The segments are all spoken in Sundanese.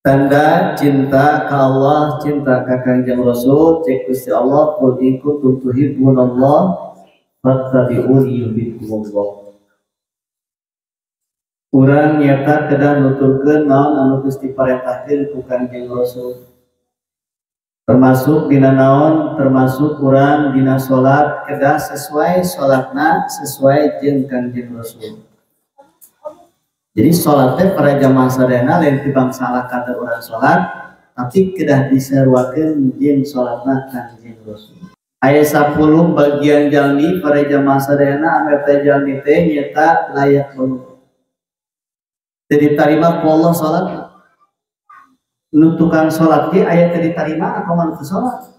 Tanda cinta ka Allah, cinta ka Kangjeng Rasul, cek Gusti Allah, qul in kuntum tuhibbunallah fattabi'uni yuhibbukumullah. Urang nyata kedah nuturkeun naon anu Gusti parentahkeun ku Kangjeng Rasul. Termasuk dina naon, termasuk urang dina salat kedah sesuai salatna sesuai jeung Kangjeng Rasul. Jadi sholatnya para jamaah sadayana lain tibang salah kata orang sholat, tapi kedah diseruakeun jeung sholatna Kangjeng Rasul. Aya 10 bagian jalmi para jamaah sadayana anu eta jalmi teh nyata layak belum. Teu ditarima ku Allah sholatna. Nu tukang sholat ge aya teu ditarima atau manu teu sholat.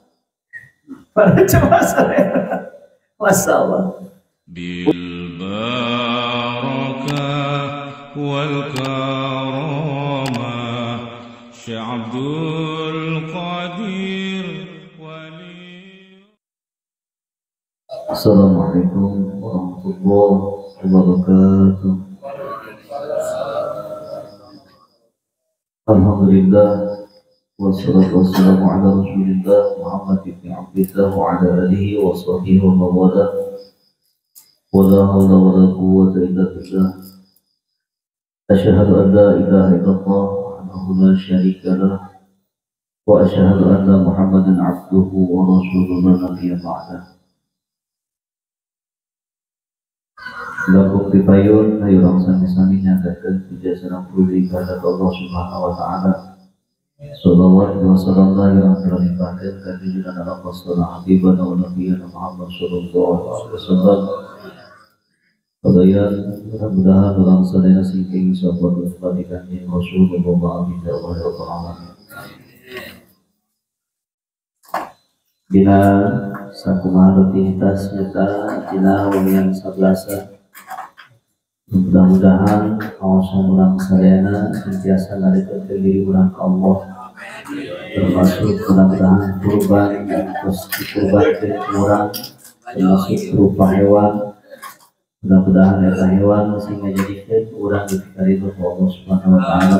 Para jamaah sadayana. Masyaallah. Bil barakah wal karamah Syekh Abdul Qadir Wali. Assalamualaikum warahmatullahi wabarakatuh. Alhamdulillah wassalatu wassalamu ala Rasulillah Muhammad ibn Abdillah wa ala alihi wa sahbihi wa mawala. Wala hawla wala quwwata illa billah. Asyhadu an la ilaha illallah wahdahu la syarika lah wa asyhadu anna Muhammadan abduhu wa rasuluhu la nabiyya ba'dah. Lakum tipayun ayo urang sami-sami nyatakeun puja sareng puji ka Allah Subhanahu wa taala. Sallallahu alaihi wasallam urang terlibatkeun ka junjungan Allah sallallahu alaihi wa nabiyana Muhammad sallallahu alaihi wasallam. Kalian mudah-mudahan orang sadaya singking sahabat kebaikan yang Rasulullah amin ya Allah ya Rabbal alamin. Dina sakumaha rutinitas nyata dina wengian sablasa. Mudah-mudahan kawasan urang sadayana sentiasa ngadeketkeun diri urang ka Allah. Termasuk mudah-mudahan kurban yang terus dikurbankeun urang termasuk berupa hewan. Mudah-mudahan eta hewan sehingga jadikeun urang dipikaritu ku Allah Subhanahu wa taala.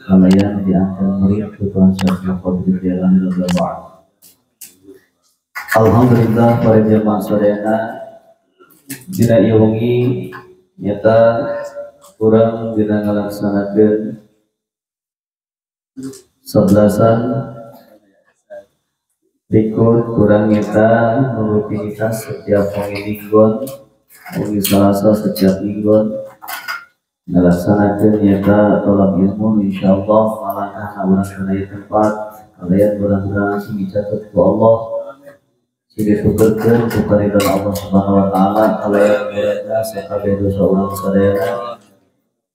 Kalayan diangkat murid ku Tuhan Syekh Qadir Jailani radhiyallahu anhu. Alhamdulillah para jamaah sadayana dina ieu wengi nyata urang dina ngalaksanakeun sebelasan berikut kurang nyata rutinitas setiap wengi mingguan. Wengi Selasa setiap mingguan ngalaksanakeun nyata tolak ilmu insyaallah malangkah urang kana ieu tempat kalian mudah-mudahan sing dicatat ku Allah sing ditukerkeun ku karidhan Allah Subhanahu wa taala kalian mudah-mudahan sakabeh dosa urang sadayana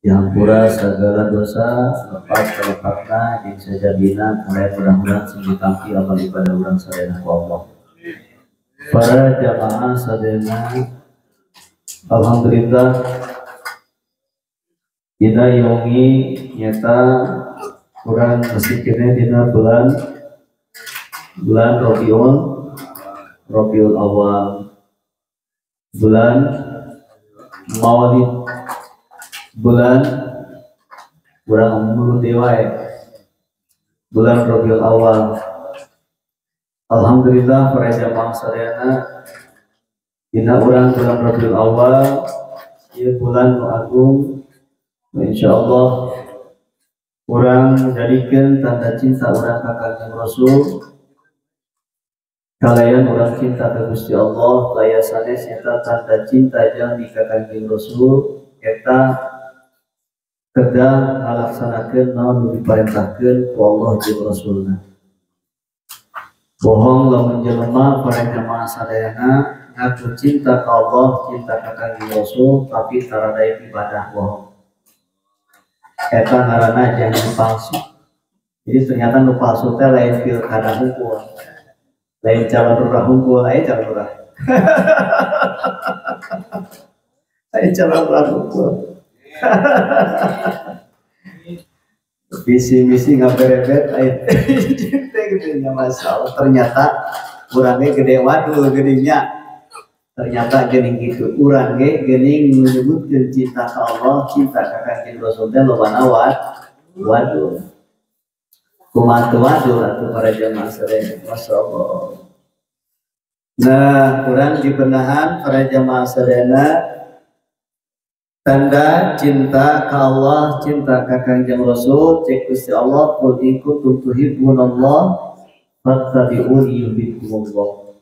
dihampura segala dosa lepat kalepatna jeung sajabina kalian mudah-mudahan sing ditampi amal ibadah urang sadayana ku Allah. Para jamaah sadayana alhamdulillah dina yongi nyata kurang mesikirnya dina bulan bulan Rabiul Awal, bulan Maulid, bulan kurang mulut dewa, bulan Rabiul Awal. Alhamdulillah para jamaah sadayana dina urang bulan Rabiul Awal ieu bulan nu agung, insyaallah urang jadikeun tanda cinta urang ka Kangjeng Rasul. Kalayan urang cinta ka Gusti Allah, daya sanes eta tanda cinta jalmi ka Kangjeng Rasul eta kedah ngalaksanakeun naon nu diparentahkeun ku Allah jeung Rasulna. Bohong lamun jelema para jamaah sadayana ngaku cinta ka Allah, cinta ka Kangjeng Rasul, tapi tarada ibadah bohong. Eta ngaranna janji palsu. Jadi ternyata nu palsu teh lain pilkada hungkul, lain calon lurah hungkul, lain calon lurah. Lain calon lurah hungkul. Visi misi ngaberebet lain cinta gedenya masalah. Ternyata urangnya gede waduh gedenya. Ternyata gening gitu urang ge gening menyebutkeun cinta ka Allah, cinta ka Kangjeng Rasul teh loba nawat waduh. Kumaha teu waduh atuh para jamaah sadaya. Masyaallah. Nah, kurang dibenahan para jamaah sadaya. Tanda cinta ka Allah, cinta ka Kangjeng Rasul, cek Gusti Allah, qul in kuntum tuhibbunallah fattabi'uni yuhibbukumullah.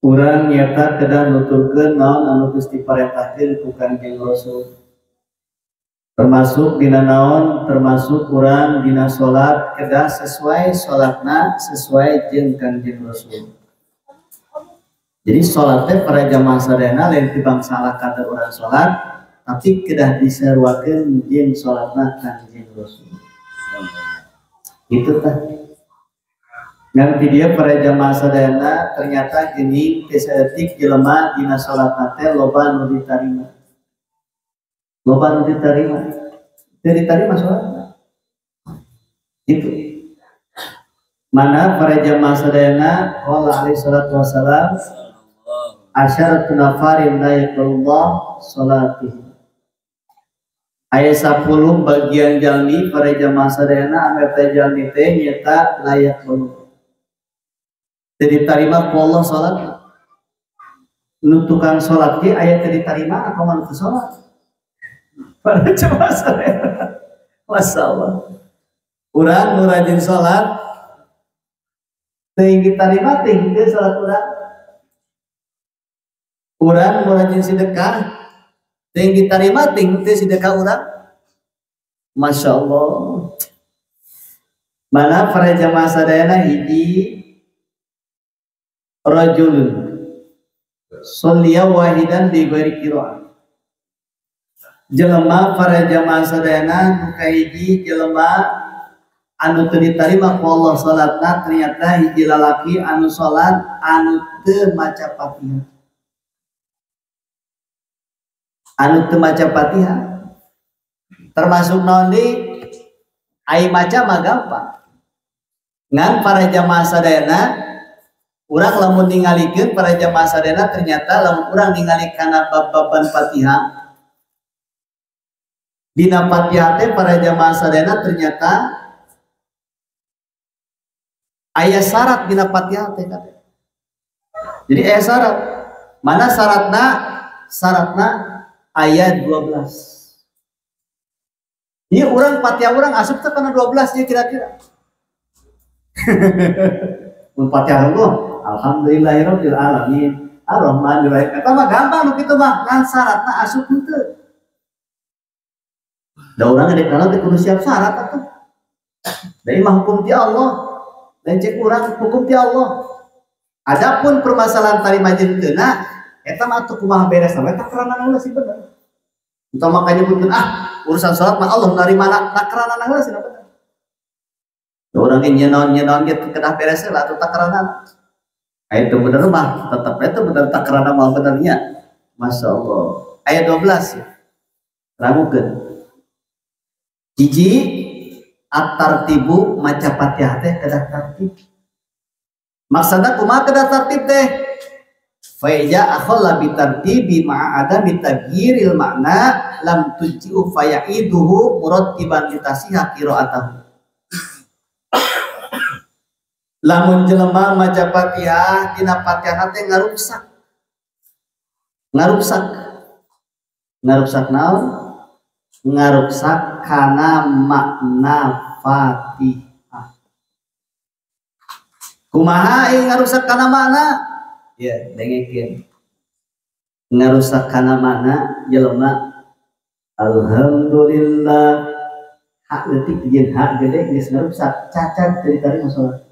Urang nyata kedah nuturkeun naon anu geus diparentahkeun ku Kangjeng Rasul. Termasuk dina naon, termasuk urang dina salat kedah sesuai salatna sesuai jeung Kangjeng Rasul. Jadi salat teh para jamaah sadayana lain tibang salah kata urang salat, tapi kedah disaruakeun jeung salatna Kangjeng Rasul. Itu tah. Ngan dia para jamaah sadayana ternyata geuning teh saeutik jelema dina salatna teh loba nu ditarima. Loba nu ditarima. Teu ditarima salatna. Itu. Mana para jamaah sadayana qala alaihi salatu wasalam asyaratu nafarin la yaqbalullah salatihi. Aya 10 bagian jalmi para jamaah sadayana anu eta jalmi teh nyata layak balung. Teu ditarima ku Allah salat. Nu tukang salat ge aya teu ditarima atau nu teu salat. Para jamaah sadayana. Masyaallah. Urang nu rajin salat teuing ditarima teuing teu salat urang. Urang nu rajin sedekah teuing ditarima teuing teu sedekah urang. Masya Allah. Mana para jamaah sadayana hiji rajulun sholliya wahidan bi ghairi qiraah. Jelema para jamaah sadayana nu kahiji jelema anu teu ditarima ku Allah salatna ternyata hiji lalaki anu salat anu teu maca Fatihah. Anu teu maca Fatihah termasuk naon deui ai maca mah gampang. Ngan para jamaah sadayana urang lamun ningalikeun para jamaah sadayana ternyata lamun urang ningali kana bab-baban Fatihah dina Fatihah teh para jamaah sadayana ternyata aya syarat dina Fatihah teh kata. Jadi aya syarat. Mana syaratna? Syaratna ayat 12. Ini orang Fatihah orang asup teh kana 12 ya kira-kira. Mun Fatihah Allah, alhamdulillahirabbil alamin, arrahmanirrahim. Eta mah gampang nu kitu mah, ngan syaratna asup henteu. Da urang rek kana teh kudu siap syarat atuh. Da ieu mah hukum ti Allah. Lain cek urang hukum ti Allah. Adapun permasalahan tarima jeung teu eta mah atuh kumaha beres sama eta keranana heula sih bener. Entah makanya nyebutkeun ah urusan salat mah Allah narima takaranana heula sih bener. Urang ge nyenaon-nyenaon ge kedah beres heula atuh takaranana. Aya teu bener mah tetep eta bener takarana mah benernya. Masya Allah. Ayat 12 ya. Ragukeun. Hiji at-tartibu maca Fatihah teh kedah tartib. Maksudna kumaha kedah tartib teh? Faija akhalla bi tartibi ma'a adami taghyiril makna lam tujji'u faya'iduhu murattiban litasiha qira'atahu. Lamun jelema maca Fatihah dina Fatihah teh ngaruksak. Ngaruksak. Ngaruksak naon? Ngaruksak kana makna Fatihah. Kumaha ieu ngaruksak kana makna? Ya, dengekeun. Ngarusak kana makna jelema alhamdulillah hak leutik jeung hak gede geus ngarusak cacat teu ditarima salat.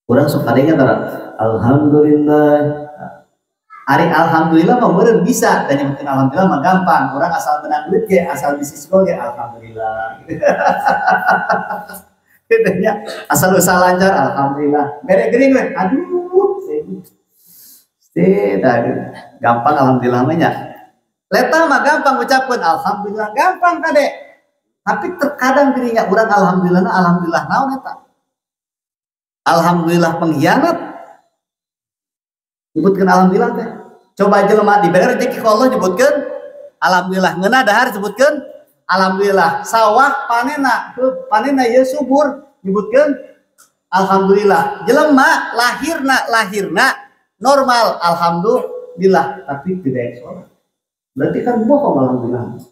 Urang sok kadenge tara alhamdulillah. Ari alhamdulillah mah meureun bisa dan nyebutin alhamdulillah mah gampang. Urang asal menang duit ge asal bisnis gol ge alhamdulillah. Katanya asal usaha lancar alhamdulillah. Mere geuning we aduh tidak gampang alhamdulillah mah nya. Leta mah gampang ucapkeun alhamdulillah gampang kade. Tapi terkadang dirinya urang alhamdulillah alhamdulillah naon eta? Alhamdulillah pengkhianat. Nyebutkeun alhamdulillah teh. Coba jelema dibere rezeki ku Allah nyebutkeun Alhamdulillah ngeunah dahar sebutkeun alhamdulillah. Sawah panena, panena ieu subur nyebutkeun alhamdulillah. Jelema lahirna normal alhamdulillah, tapi tidak sholat. Berarti kan bohong alhamdulillah.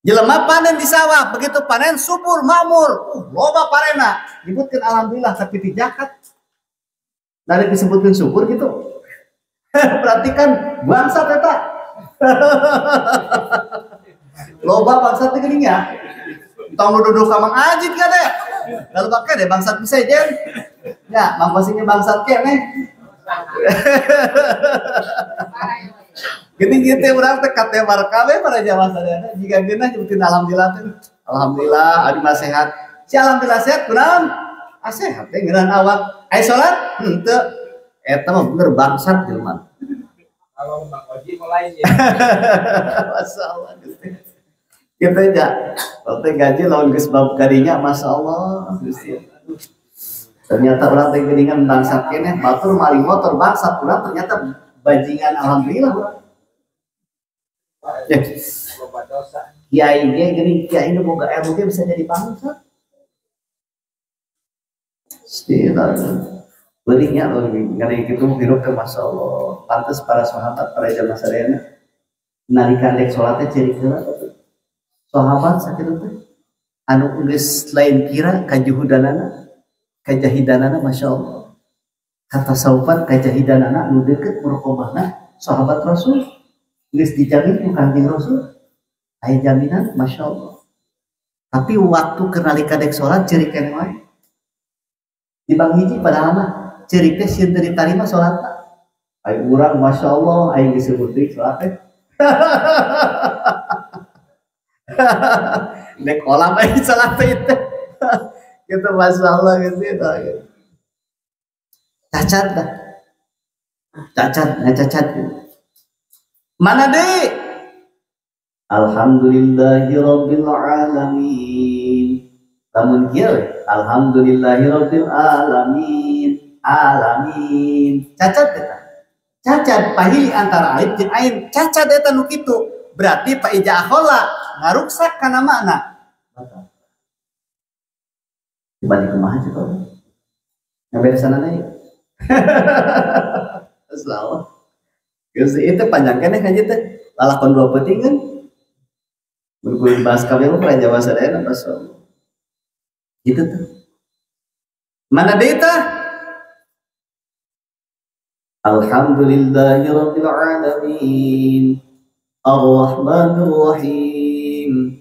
Jelema panen di sawah, begitu panen subur makmur, loba panena, nyebutkeun alhamdulillah tapi di zakat. Dari disebutkeun subur gitu. Berarti kan bangsat eta. Loba bangsat teh geuning ya. Tong duduk ka Mang Ajit ka deh. Lalu pakai deh bangsat bisa jen. Ya, Mang Basingnya bangsat keneh. Gini gitu urang teh katemar kabeh para jamaah sadayana jika geunah nyebutin alhamdulillah teh. Alhamdulillah abdi mah sehat. Si alhamdulillah sehat kunaon? Ah sehat teh ngeunahan awak. Aya salat? Henteu. Eta mah bener bangsat jelema. Kalau Bang Oji mulai ya. Masyaallah Gusti. Kita ja, teh gaji lawan geus bab kadinya masyaallah Gusti. Ternyata urang teh geuningan bangsat keneh, batur maling motor bangsat urang ternyata bajingan alhamdulillah urang. Ya. Kiai ge geuning kiai nu boga ilmu ge bisa jadi bangsat. Astagfirullah. Berinya ngeri gitu hirup teh masyaallah. Pantes para sahabat para jamaah sadayana nalika rek salat teh ceurik heula. Sahabat sakitu teh anu geus lain kira kajuhudanana kajahidanana masyaallah. Katasawufan kajahidanana nu deukeut muraqabahna sahabat Rasul geus dijamin ku Kanjeng Rasul. Aya jaminan masyaallah. Tapi waktu keur nalika rek salat ceurik keneh wae. Di bang hiji padahal mah ceurik teh sieun teu ditarima salatna. Ai urang masyaallah aing disebut deui salat teh. Dek kolam aing salat teh teh. Gitu masyaallah geus eta. Cacat dah. Cacat, ngacacat. Mana deui? Alhamdulillahirabbil alamin. Lamun kieu alhamdulillahirabbil alamin. Alamin. Cacat eta. Cacat pahili antara alif jeung ain. Cacat eta nu kitu. Berarti pa ija akhola ngaruksak kana makna. Batal. Dibalik kumaha coba. Ngaberesanana ieu. Masyaallah. Geus itu panjang keneh ngaji teh. Lalakon dua peutingan. Mun kudu dibahas kabeh mah para jamaah sadayana masyaallah. Gitu tuh. Mana deui tah? Alhamdulillahirabbil alamin. Arrahmanir Rahim.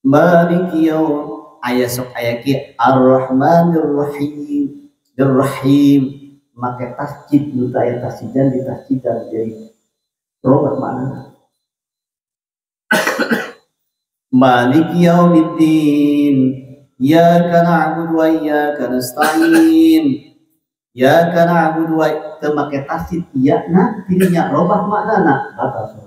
Maliki yaum aya sok aya kieu Arrahmanir Rahim. Rahim make tasjid nu teu aya tasjidan ditasjidan jadi robah maknana. Maliki yaumiddin. Iyyaka na'budu wa iyyaka nasta'in. Iyyaka na'budu wa teu make tasjid iya na dirinya robah maknana batal salat.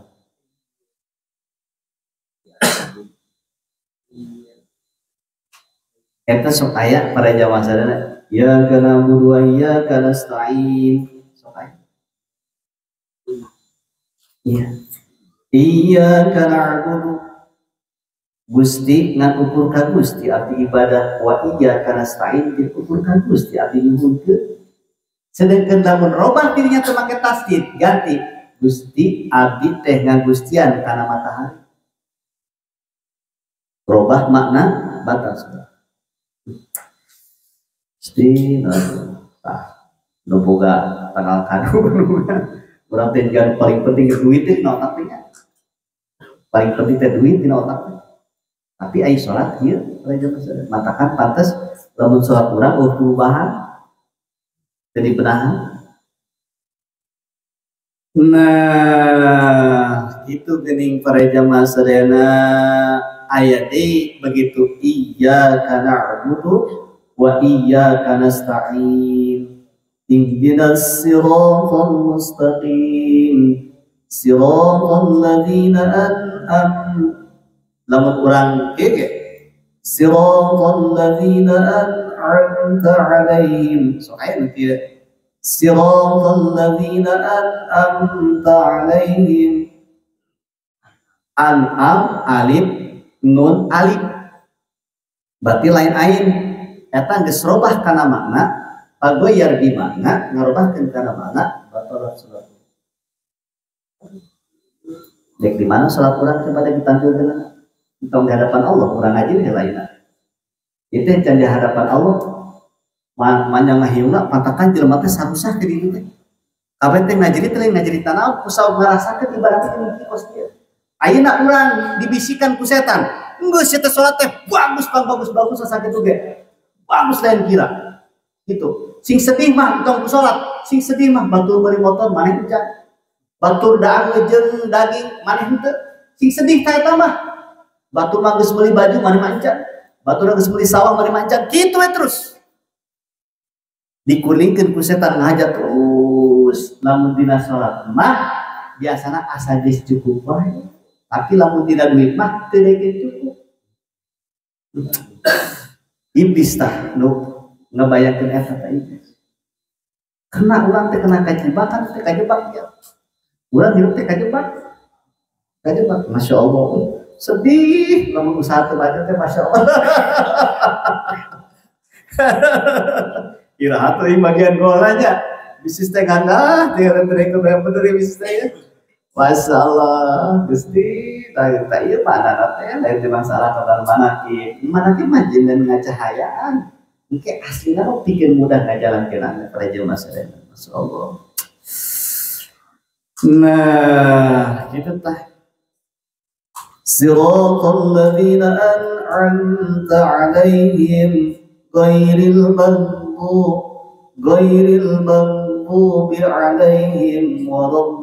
Eta sok aya para jamaah sadayana iyyaka na'budu wa iyyaka nasta'in sok aya. Iya. Iyyaka na'budu Gusti ngan ukur ka Gusti abdi ibadah wa iyyaka nasta'in jeung ukur ka Gusti abdi nyuhunkeun. Sedangkan lamun robah dirinya teu make tasdid ganti Gusti abdi teh ngagustian kana matahari. Robah makna batal salat. Gusti tah nu boga tanggal kadu urang teh paling penting duit teh dina otak teh nya. Paling penting teh duit dina otak teh. Tapi ai salat ieu matakan pantes lamun salat urang eueuh perubahan jadi benahan. Nah, itu geuning para jamaah sadayana aya deui begitu iyyaka na'budu wa iyyaka nasta'in. Ihdinas siratal mustaqim siratal ladzina an'amta lamun urang kieu siratal ladzina an'amta 'alaihim sok aya nu kieu siratal ladzina an'amta 'alaihim An'am alif nun alif. Berarti lain ain. Eta geus robah kana makna, pagoyar di makna, ngarobahkeun kana makna, batalat salat. Dek di mana salat urang kepada ditampilkeun? Entong di hadapan Allah, urang ngaji we lainna. Itu yang di hadapan Allah manyang ngahiungna pantakan jelema teh sarusah ke ditu teh. Kabeh teh ngajeri teh lain ngajeri tanaon kusabab ngarasakeun ibadah teh kieu kos kieu. Ayeuna urang dibisikan ku setan. Geus teh salat teh bagus bagus bagus sakitu ge. Bagus lain kira. Gitu. Sing sedih mah entong ku salat, sing sedih mah batur meuli motor maneh encan. Batur daang jeung daging maneh henteu. Sing sedih ka eta mah. Batur mah geus meuli baju maneh mah encan. Batur geus meuli sawah maneh mah encan. Kitu we terus. Dikulingkeun ku setan ngahaja terus. Lamun dina salat mah biasana asa geus cukup wae. Tapi lamun dina duit mah teu deui cukup. Iblis tah nu ngebayangkeun eta teh iblis. Kena urang teh kena kajebakan teh kajebak ya. Urang hidup teh kajebak. Kajebak, Masya Allah. Sedih lamun usaha teu baca teh Masya Allah. Iraha teh bagian golanya. Bisnis teh ngandah, teh rek bener bisnis teh. Masya Allah, Gusti, tah ieu maknana teh lain di masalah tentang manakib. Manakib mah jeung ngacahayaan. Engke aslina mah pikeun mudah ngajalankeun para jelema sadaya. Masya Allah. Nah, kitu tah. Siratal ladzina an'amta 'alaihim ghairil maghdubi 'alaihim waladdallin.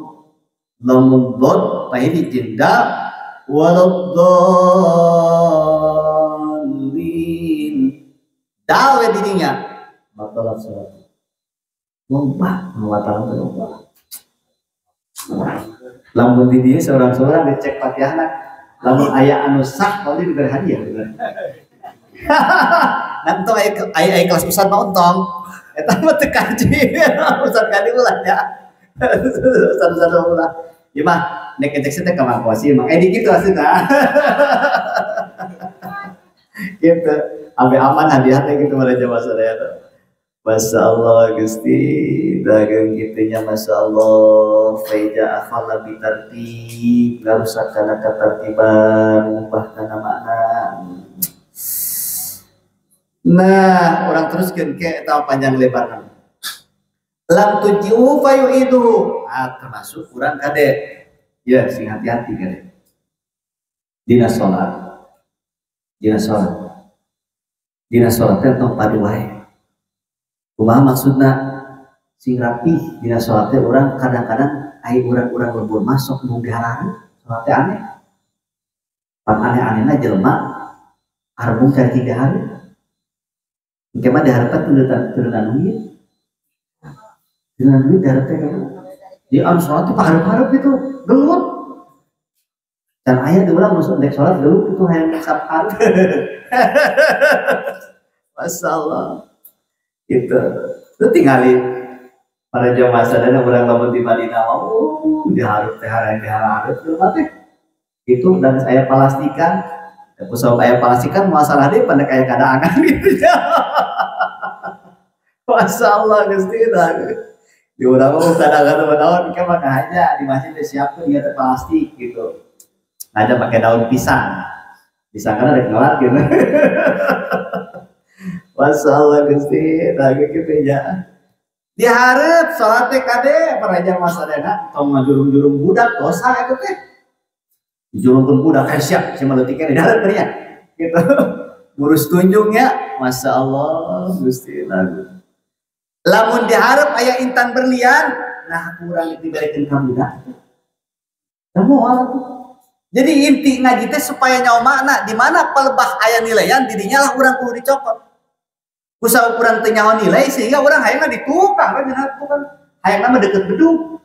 Lamun dod pahili jenda waladdallin. Dawe dirinya batalat salat. Loba batalan loba. Lamun di dieu seorang-seorang dicek Fatihahna, lamun aya anu sah paling diberi hadiah. Nah, entong aya kelas ustad mah entong. Eta mah teu kaji. Ustad kadi ulah ya. Ustad-ustad ulah. Ieu mah nek ngecek teh ka Mang Kosi, Mang Edi kitu aslinya. Gitu. Ambe aman hadiah teh kitu mah jamaah sadaya teh. Masya Allah Gusti, dagang gitunya Masya Allah. Faida akhalla bitartib, ngarusak kana katartiban, ngubah kana makna. Nah, orang teruskeun ke eta panjang lebar. Lam tuji'u fayu'iduhu. Ah, termasuk kurang kade. Ya, sing hati-hati kade. Dina salat. Dina salat. Dina salat teh tong padu wae. Kumaha maksudna sing rapih dina salat teh urang kadang-kadang ai urang-urang lembur masuk nu dihalangan salat teh aneh. Pan aneh-anehna jelema arbung cari 3 hari. Engke mah diharapkeun turunan duit. Turunan duit diharapkeun ka mana? Di anu salat teh pahareup-hareup itu gelut. Dan aya di urang masuk dek salat gelut itu hayang sap hareup. Masyaallah. Gitu. Itu tinggalin para jamaah sadaya urang lamun di Madinah oh dihareup teh hayang dihareup jelema teh. Itu dan saya palastikan. Kusabab aya palastikan masalah deui pada kaya kadaangan gitu ya. Masyaallah Gusti tah. Di urang mah kadang-kadang naon ke mah hanya di masjid teh siapkeun ieu teh plastik gitu. Ada pakai daun pisang. Pisang kan ada ngelat gitu. Masyaallah Gusti, tah kitu nya. Dihareup salat teh kade para jamaah sadayana tong ngajurung-jurung budak dosa eta teh. Dijurungkeun budak kayak siap si maleutikeun di hareup nya. Gitu. Ngurus tunjungnya, Masya Allah Gusti lagu. Lamun dihareup aya intan berlian, nah kurang diberikan ka budak. Da moal tuh. Jadi inti ngaji teh supaya nyawa makna di mana pelebah aya nilaian didinya lah urang kudu dicokot. Kusabab urang teu nyaho nilai sehingga urang hayangna ditukang we dina tukang. Hayangna mah deket bedug.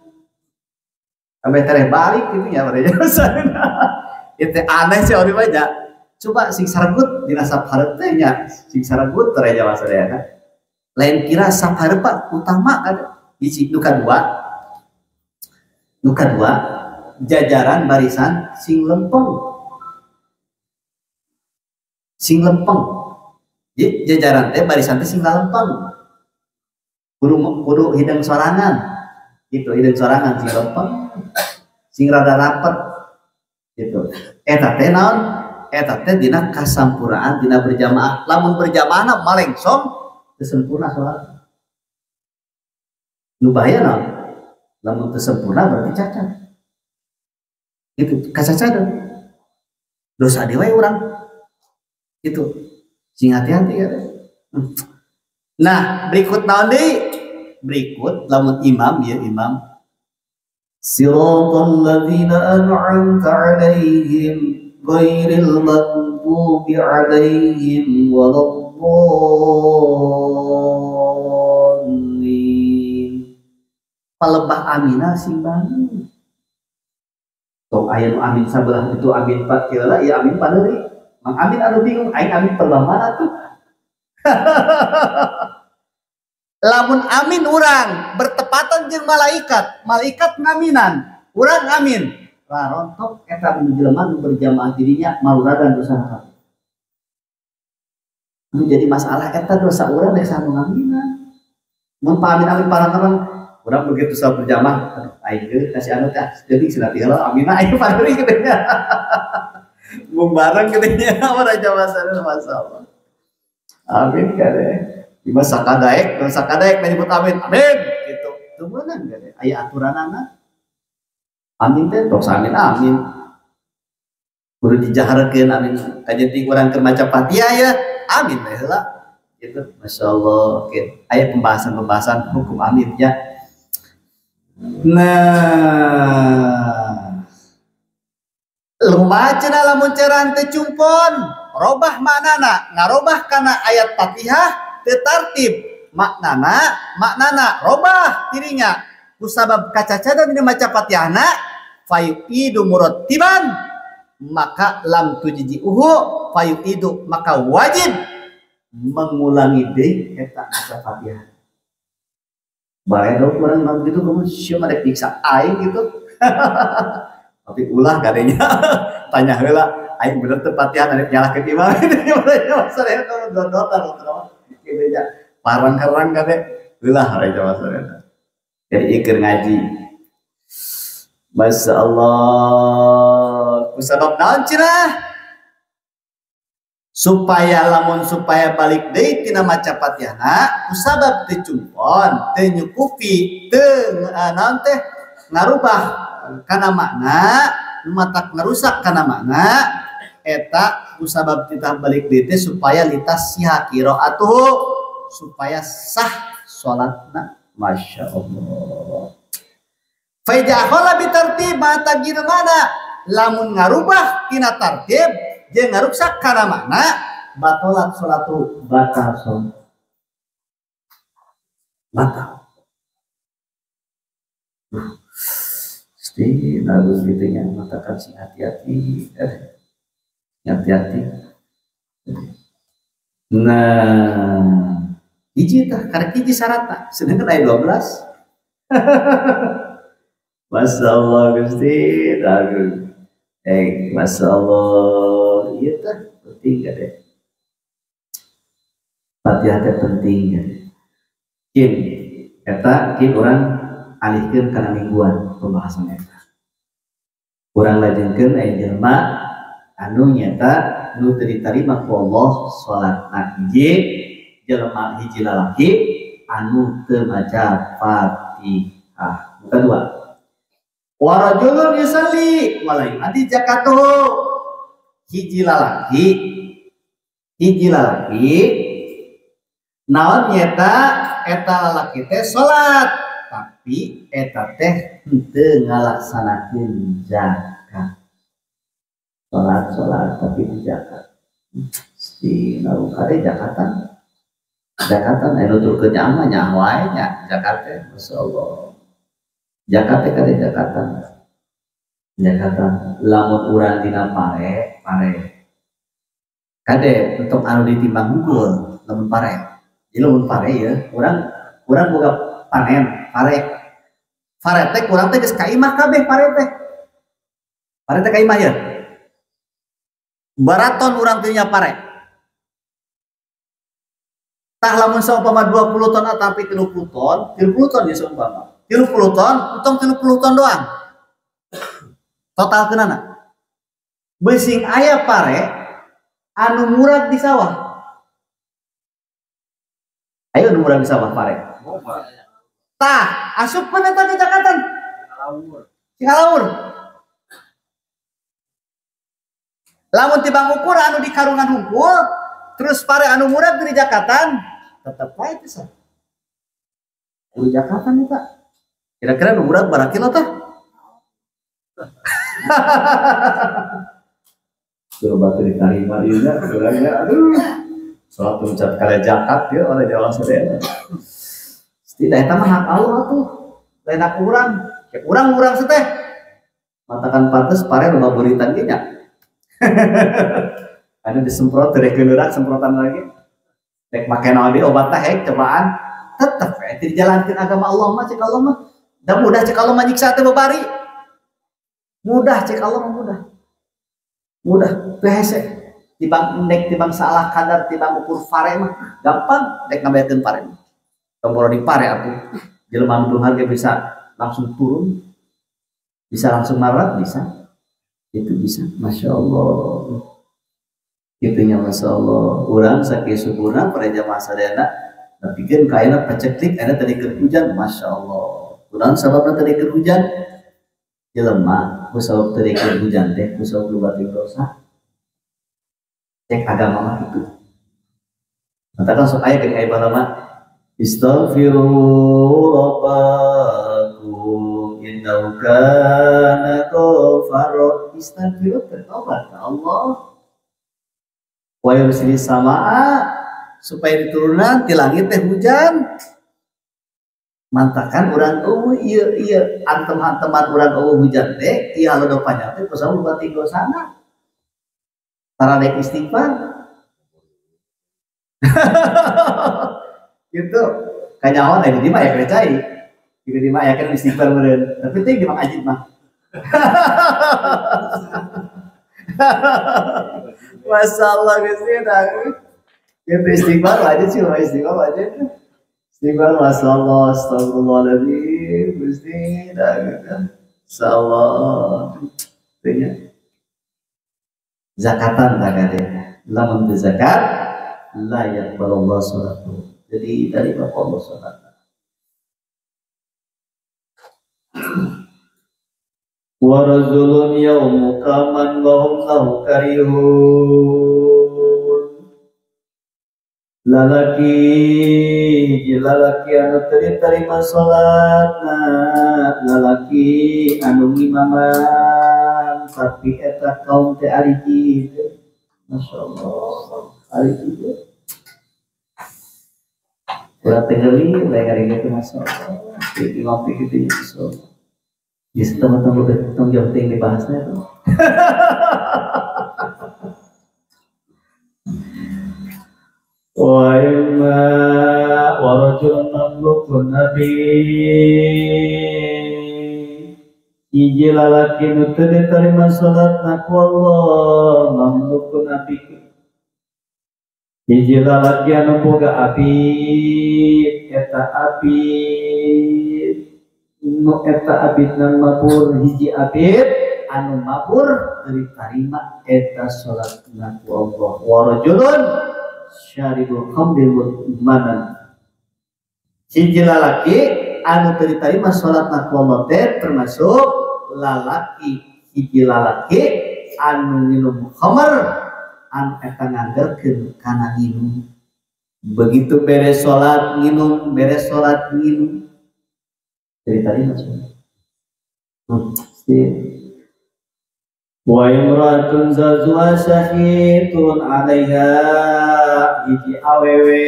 Sampai tereh balik gitu nya mereka. Itu aneh sih orang banyak. Coba sing saragut dina sap hareup teh nya, sing saragut tereh jamaah sadayana. Lain kira sap hareup utama ada hiji nu kadua. Nu kadua Jajaran barisan sing lempeng. Sing lempeng. Jadi jajaran teh barisan teh sing lempeng. Kudu hidang sorangan. Gitu, hidang sorangan sing lempeng. Sing rada rapet. Gitu. Eta teh naon? Eta teh dina kasampurnaan dina berjamaah. Lamun berjamaahna malengsong teu sempurna salat. Nu bahaya naon? Lamun teu sempurna berarti cacat. Itu kacacadan. Dosa deui urang. Gitu. Sing hati-hati ya. Nah, berikut naon deui? Berikut lamun imam ya imam siratal ladzina an'amta 'alaihim ghairil maghdubi 'alaihim waladdallin. Palebah amina sing bangun. Tong aya nu amin sabelah itu amin pak heula ieu amin paneuri. Mang amin anu bingung aing amin palebah mana tuh. Lamun amin urang bertepatan jeung malaikat, malaikat ngaminan, urang amin. Rarontok eta nu jelema nu berjamaah dirinya maluragan dosa kabeh. Nu jadi masalah eta dosa urang dek saha nu ngaminan. Mun pa amin-amin parang-parang urang begitu salat berjamaah, aduh aing geus kasih anu teh jadi cenah heula amina aing padeuri kitu nya. Mung bareng kitu nya ora jamaah sareng masalah. Amin kade. Di masa kadaek, dosa kadaek menyebut amin, amin gitu. Teu meunang kade. Aya aturanana. Amin teh tos amin amin. Kudu dijaharkeun amin. Kajenting urang keur maca Fatihah ya, amin teh heula. Gitu. Masyaallah. Oke. Aya pembahasan-pembahasan hukum amin ya. Nah, lumayan cenah lamun cerah teu cumpon, robah maknana, ngarobah kana ayat Fatihah teu tartib, maknana robah dirinya. Kusabab kacacadan dina maca Fatihahna fayu'idu murattiban, maka lam tujji'uhu fayu'idu, maka wajib mengulangi deui eta maca Fatihah. Baredo kurang mah gitu kamu sieu mah rek nyiksa aing gitu. Tapi ulah kadenya tanya heula aing bener teu Fatihah rek nyalahkeun imam. Masalah kamu dodotan gitu nya. Parang-karang kade ulah rek masalah. Jadi ieu ngaji. Masya Allah. Kusabab naon cenah? Supaya lamun supaya balik deui tina maca Fatihahna kusabab teu cumpon, teu nyukupi, teu naon teh ngarubah kana makna, matak ngarusak kana makna eta kusabab titah balik deui teh supaya litas siha qiraatuhu, supaya sah salatna. Masya Allah. Fa idza khala bitartib ma tagir mana, lamun ngarubah tina tartib jeung ngaruksak kana makna batalat salatu, batal salat. Batal. Pasti lalu gitu nya matakan sing hati-hati, hati-hati. Nah, hiji tah karek hiji syaratna, sedangkan aya 12. Masya Allah Gusti, aduh. Masya Allah, iya tah penting kade. Fatihah teh penting kade. Kin eta kin urang alihkeun kana mingguan pembahasan eta. Urang lajengkeun aya jelema anu nyata nu teu ditarima ku Allah salatna hiji jelema hiji lalaki anu teu maca Fatihah. Bukan dua. Wa rajulun yusalli wa la yu'addi zakatahu. Hiji lalaki naon nyata eta lalaki teh salat tapi eta teh henteu ngalaksanakeun zakat. Salat tapi zakat. Si naon kade zakatan. Zakatan anu nuturkeun nyaah mah nyaah wae nya zakat teh masyaallah. Zakat teh kade zakatan. Zakatan lamun urang dina pare. Kade untuk anu ditimbang unggul lamun pare. Jadi lamun pare ya, urang boga panen pare. Pare teh kurang teh geus ka imah kabeh pare teh. Pare teh ka imah ya. Baraton urang teh nya pare. Tah lamun saumpama 20 ton atapi 30 ton, 30 ton ya saumpama. 30 ton, untung 30 ton doang. Total kenana. Besing aya pare anu murag di sawah. Ayo anu murag di sawah pare. Tah, asupkeun eta ke jakatan. Cingalaur. Lamun tibang ukur anu di karungan hungkul, terus pare anu murag di jakatan, tetep wae teh sah. Kudu jakatan eta. Kira-kira nu murag bara kilo tah? Coba batu diterima ieu nya, urangnya aduh. Salat ucap kale zakat ieu oleh Jawa sadayana. Setidaknya eta mah hak Allah tuh. Lain hak urang. Ya urang-urang seteh. Matakan pantes pare loba buritan ge nya. Anu disemprot teh keunerak semprotan lagi. Rek make naon deui obat teh hek cobaan tetep we teu dijalankeun agama Allah mah cek Allah mah. Da mudah cek Allah mah nyiksa teh babari. Mudah cek Allah mah mudah. Mudah teu hese. Tibang nek tibang salah kadar tibang ukur pare mah gampang rek ngabayarkeun pare mah. Tong boro pare atuh. Jelema nu beunghar ge bisa langsung turun. Bisa langsung marat bisa. Itu bisa, Masya Allah. Itunya Masya Allah. Urang sakieu suburna pada jamaah sadayana nepikeun ka ayeuna peceklik ayeuna tadi keur hujan, Masya Allah. Urang sababna tadi keur hujan jelema ku sabab tadi keur hujan teh ku sabab loba teuing dosa. Cek agama mah kitu. Matakan sok aya geuning aya balama istaghfiru rabbakum innahu kana ghaffara. Istaghfiru bertobat ke Allah. Wa yursilis samaa supaya diturunan ti langit teh hujan. Mantakan urang eueuh ieu ieu antem-anteman urang eueuh hujan teh ieu halodo panjang teh kusabab loba teuing dosana. Tara dek istighfar. Gitu. Kanyahoan aya di mah aya kena cai. Di mah aya kena istighfar meureun. Tapi teh di Mang Ajit mah. Masalah Gusti dah. Gitu istighfar aja sih, istighfar aja. Istighfar masalah astagfirullahaladzim Gusti dah gitu. Insyaallah. Tanya. Zakatan tak ada. Lamun zakat la yaqbalullahu salatu. Jadi dari Bapak Allah salat. Wa rajulun yawmu kaman wa hum lahu karihun. Lalaki lalaki anu teu diterima salatna, lalaki anu ngimaman tapi eta kaum teh ari kieu. Masyaallah, ari kieu. Urang teh geuli bae ngaringkeun teh masyaallah. Di imam teh kitu masyaallah. Di teman-teman tong jauh teh dibahasnya tuh. Wa imma wa rajulun mamlukun nabi hiji lalaki nu teu diterima salatna ku Allah mamlukun nabi hiji lalaki anu boga abid eta abid nu eta abidna mabur hiji abid anu mabur teu diterima eta salatna ku Allah wa rajulun syaribul khamri mutmanan hiji lalaki anu teu diterima salatna ku Allah teh termasuk lalaki hiji lalaki anu minum khamr anu eta nganggerkeun kana nginum begitu beres salat nginum beres salat nginum teu diterima salat. Wa imra'atun zawjuha syahidun 'alaiha hiji awewe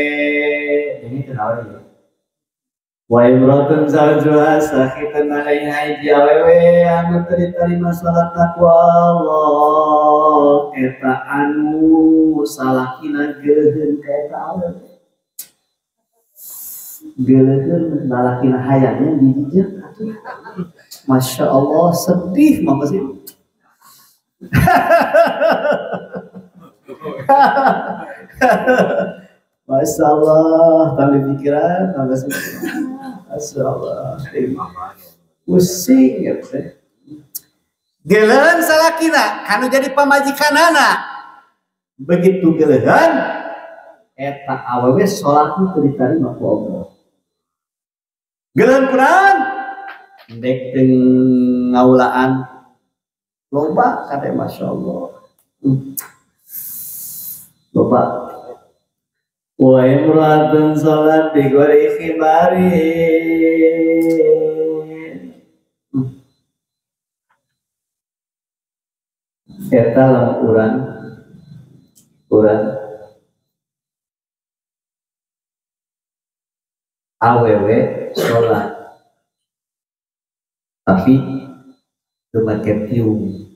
ini teu awewe wa imra'atun zawjuha syahidun 'alaiha hiji awewe anu teu diterima salatna ku Allah eta anu salakina geuleuheun ka eta awewe geuleuheun lalakina hayangna dijijek atuh. Masya Allah sedih mah pasti. Masya Allah, tambah pikiran, tambah Masya Allah, pusing gitu. Geleuhan salakina, kanu jadi pamajikanana. Begitu geleuhan, eta awewe salatna teu ditarima ku Allah. Geleuhan kunaon? Dek teu ngaulaan loba kade Masya Allah. Loba. Wa imra'atun salat bi ghairi khimarin. Eta lamun urang awewe salat tapi teu make tiung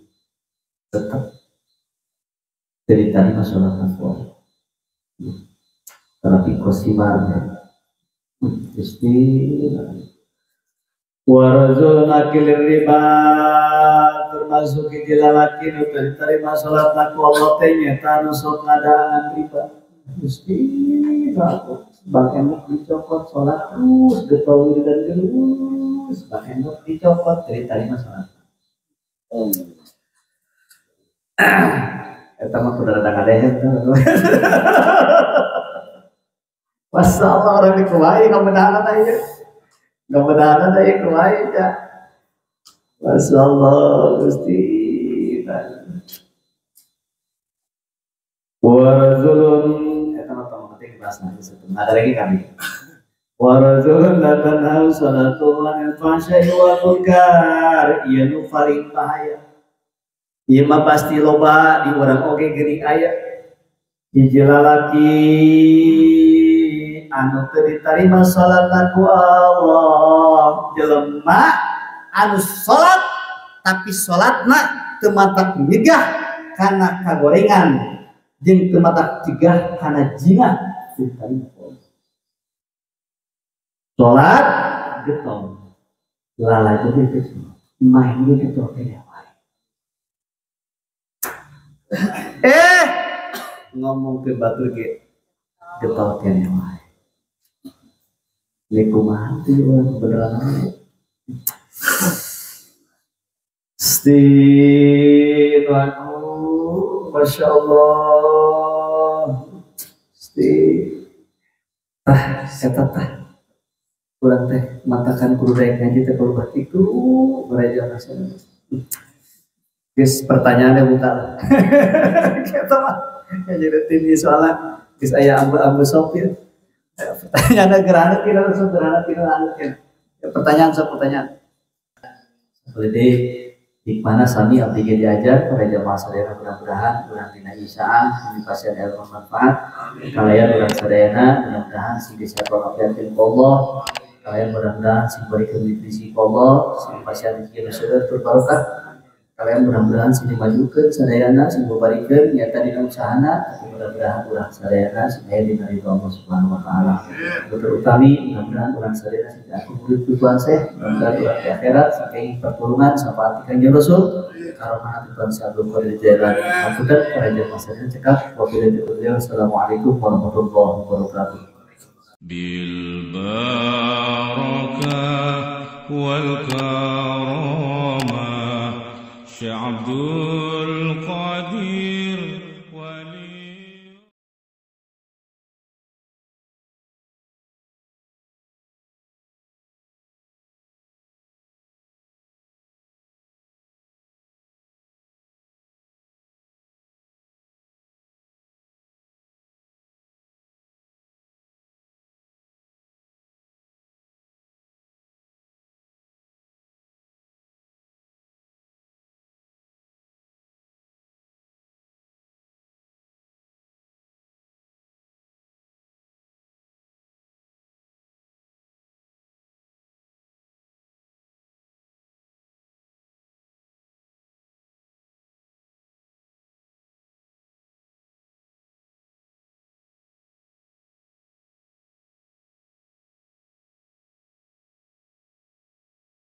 tetep diterima salat Allah. Tapi kosimar Gusti wa rajulun akilir riba termasuk hiji lalaki nu teu diterima salatna ku Allah teh nyata nu sok ngadaangan riba. Gusti bang enok dicokot salat terus getol wiridan terus bang enok dicokot teu diterima salat. Eta mah kudu rada kadehen. Masya Allah orang dikuai nggak menahan aja, nggak menahan aja kuai ya. Masya Allah Gusti. Warazulun, teman-teman penting bahas nanti ada lagi kami. Warazulun la tanhahu salatu anil fahsya'i wal munkar, ieu nu paling bahaya. Ieu mah pasti loba di urang oge geuning aya. Hiji lalaki anu teu ditarima salatna ku Allah, jelema anu salat tapi salatna teu matak nyegah kana kagorengan jeung teu matak cegah kana zina teu ditarima ku Allah. Salat getol lalajo teh main ge getol keneh wae. Ngomong ke batur ge getol keneh wae. Ini kumaha tuh urang beneran aja. Sti aku, Masya Allah. Sti tah eta tah. Urang teh matakan kudu daek ngaji teh kudu batik tuh baraja nasional. Geus pertanyaannya buka lah. Kitu mah jadi tinggi soalnya geus aya ambu-ambu sopir. Pertanyaan gerhana tidak langsung gerhana tidak lanjutkan. Ya, pertanyaan sok pertanyaan. Jadi hikmahna sami abdi ge diajar para jamaah sadayana mudah-mudahan urang dina isaan ini pasien ilmu manfaat. Kalayan urang sadayana mudah-mudahan sing disatuakeun ku Allah. Kalayan mudah-mudahan sing barikeun nutrisi ku Allah, sing pasien rezeki nu seueur tur barokah. Kalian mudah-mudahan sing dimajukeun sadayana sing babarikeun nyata dina usahana tapi mudah-mudahan urang sadayana sing aya dina ridho Allah Subhanahu wa taala. Terutami mudah-mudahan urang sadayana sing diaku murid tujuan seh mudah-mudahan urang di akhirat saking pertolongan syafaat Kanjeng Rasul karomah Tuhan Abdul Qadir Jailani. Hapunten para jamaah sadayana cekap wabillahi taufiq. Assalamualaikum warahmatullahi wabarakatuh. Bil barakah wal karamah Syekh Abdul Qadir.